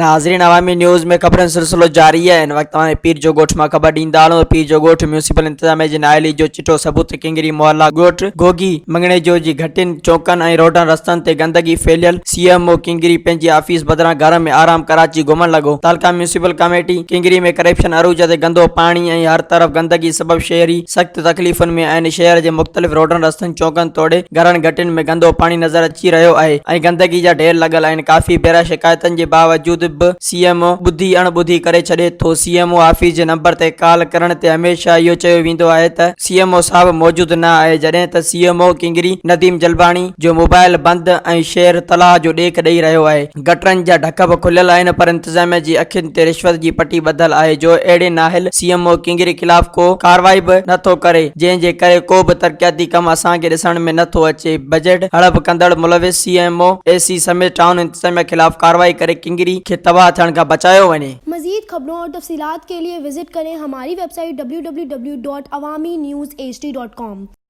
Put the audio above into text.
ناظرين عوامي نيوز ۾ خبرن سلسلو جاري آهي هن وقت توهان کي پير جو ڳوٺ مان خبر ڏيندا هلون ته پير جو ڳوٺ ميونسپل انتظاميه جي نااهلي جو چٽو ثبوت ڪنگري محلا ڳوٺ گوگي مڱڻيجو جي گهٽين چونڪن ۽ روڊن رستن تي گندگي ڦهليل سي ايم او ڪنگري پنهنجي آفيس بدران گهر ۾ آرام ڪراچي گهمڻ لڳو تعلقه ميونسپل ڪميٽي ڪنگري ۾ ڪرپشن عروج تي گندو پاڻي ۽ هر طرف گندگي سبب شهري سخت تڪليفن ۾ آهن شهر جي مختلف روڊن رستن چونڪن توڙي گهرن گهٽين ۾ گندو پاڻي نظر اچي رهيو آهي ۽ گندگي جا ڍير لڳل آهن ڪافي ڀيرا شڪايتن جي باوجود به سي ايم او ٻڌي اڻ ٻڌي ڪري ڇڏي ٿو سي ايم او آفيس جي نمبر تي ڪال ڪرڻ تي هميشه اهو چيو ويندو آهي ته سي ايم او صاحب موجود نه آهي جڏهن ته C M O Kingri Nadeem Jalbani جو موبائل بند ۽ شهر تلاء جو ڏيک ڏئي رهيو آهي. گٽرن جا ڍڪ به کليل آهن پر انتظاميا جي اکين تي رشوت جي پٽي ٻڌل آهي جو اهڙي نااهل سي ايم او ڪنگري خلاف ڪو ڪارروائي به نه ٿو ڪري جنهن جي ڪري ڪو به ترقياتي ڪم اسان کي ڏسڻ ۾ نه ٿو اچي بجيٽ هڙپ ڪندڙ ملوث سي ايم او اي سي سميت ٽائون انتظاميا خلاف ڪارروائي ڪري ڪنگري کي تباهه ٿيڻ کان بچايو وڃي. مزيد خبرون اور تفصيلات کے لئے وزٽ ڪرين ھماري web site www.awamiNewsHD.com.